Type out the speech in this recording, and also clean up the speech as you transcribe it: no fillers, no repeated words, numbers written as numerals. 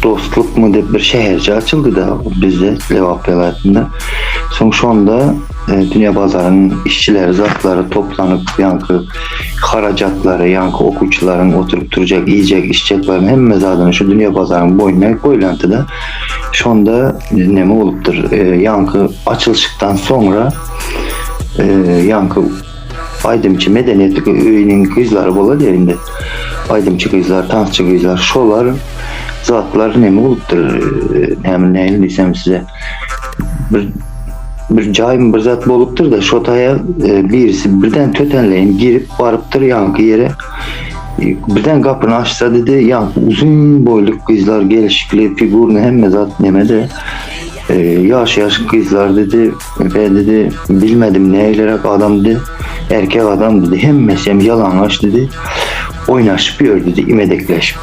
Dostlukmy diýip bir şäherçe açyldy-da bizde Lebap welaýatynda. Soň şonda e, Dünýä bazaryň işçileri zatlary toplanyp ýaňky harajatlary ýaňky okuwçylaryň oturyp turjak iýjek içjeklerini hemme zadyny şu Dünýä bazaryň boýnuna goýlandy-da. Şonda neme bolupdyr? E, ýaňky açylyşykdan soňra e, ýaňky aýdymçy medeniýet öýüniň gyzlary bolar ýa indi. Aýdymçy gyzlar, tansçy gyzlar, şolar zatlar neme bolupdyr? E, näme nähili diýsem size bir bir jaý bir zat bolupdyr da şo taýa e, birisi birden tötänleýin girip barypdyr ýaňky ýere. Birden gapyny açsa dedi, ýaňky uzyn boýly gyzlar gelişikli, figurny hemme zat neme-de. E, ýaş ýaş gyzlar dedi, ve dedi bilmedim näilerek adam dedi, erkek adam dedi, hemmesi hem ýalaňaç dedi. Oýnaşyp ýör dedi, imedekleşip.